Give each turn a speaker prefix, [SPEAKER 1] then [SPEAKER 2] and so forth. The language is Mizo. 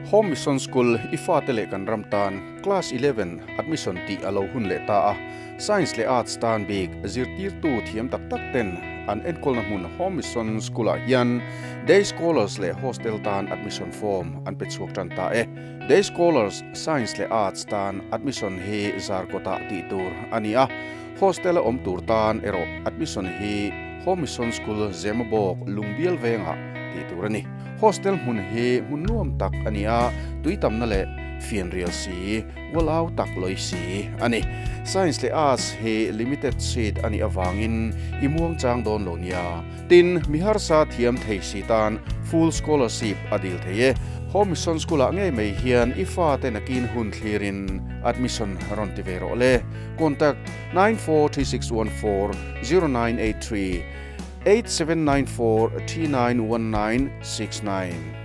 [SPEAKER 1] Home Mission School i fate leh kan ram tan Class 11 admission tih a lo hun leh ta a, Science leh Arts tan bik zirtirtu thiam tak tak ten an enkawlna hmun Home Mission School ah hian Day Scholars leh Hostel tan admission form an pe chhuak tan ta e. Day Scholars, Science leh Arts tan admission hi zarkawtah tih tur a ni a, Hostel a awm tur tan erawh admission hi Home Mission School Zemabawk Lungbial vengah tih tur a ni. Hostel hmun hi hmun nuam tak a ni a, tui tamna leh fianrial si, ualau tak lawi si a ni. Science leh Arts hi limited seat a nih avangin i muangchang dawn lo nia. Tin, mi harsa thiam thei si tan full scholarship a dil thei e. Home Mission School-ah ngei mai hian i fate nakin hun thlirin admission rawn ti ve rawh le. Contact, 943614 0983 8794 391969.